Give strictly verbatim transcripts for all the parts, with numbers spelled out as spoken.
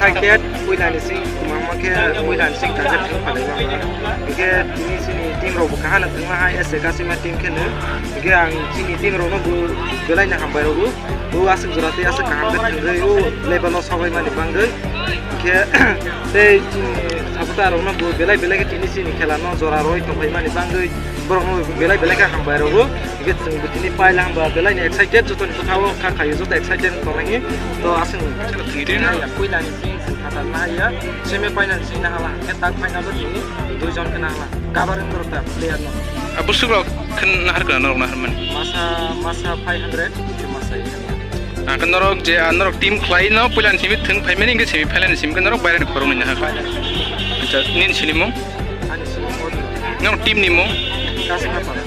Target puila ni sing, mama khe puila ni sing target thung phalai ma. Hingkhe tini chini team rok bo kahana thung ha, S A Kasima team khe no. Hingkhe ang chini team rok no bo belai no hambai rw. Bo aswk jora tei aswk kaham khe thwngwi o level o sabai mani bangwi. Hingkhe tei chini supporter rok no bo belai belai khe tini chini khela no jora rwi tongphai mani bangwi borok no belai belai khe hambai rw. Hingkhe chwng bo tini paila hamba belai ni excited, jotoni bwkha o kha khaio joto excited tongnai. To aswk puila ni sing. Khatarna ya, semi final sing na hala, khe tak final o tini dui jon khe na hala, cover wng rok ta player no. Abo swk rok khe nahar kana norok nahar mani. Masa, masa five hundred, masa. Ang khe norok je, ah, norok team khlai no, puila ni simi thung phai mani, hingkhe semi final ni simi khe norok bairani khorok ni nahar. Acha, nini sini mung? Ani sini mung. Norok team ni mung? Kasima para.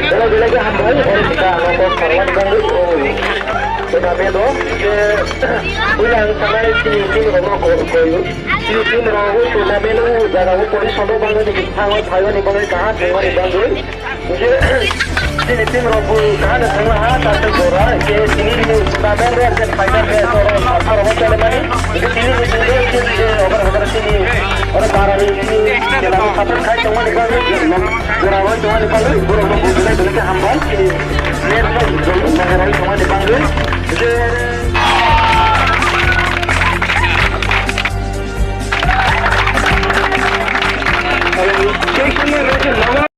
Belai belai khe hambai, hor kha, ano kok sarwak bangwi, oh. Tournament o, je, builang sanai, chini, chini, rok, rok, rok, rok. Chini team rok o tournament o jaga o position o bangwi ni bwkhango phaiyani bagwi kaham thwngmani bagwi. Hwnkhe chini team rok bo kaham thwngma ha, ta tei jora, hwnkhe chini team tournament o je final match oro sar oro chale mani. Hwnkhe chini team rok je over over chini oro barani chini jora o support khai tongmani bagwi, jora o tongmani bagwi borok no bo belai belai khe hambai. Chini match no jora o tongmani bagwi. Hwnkhe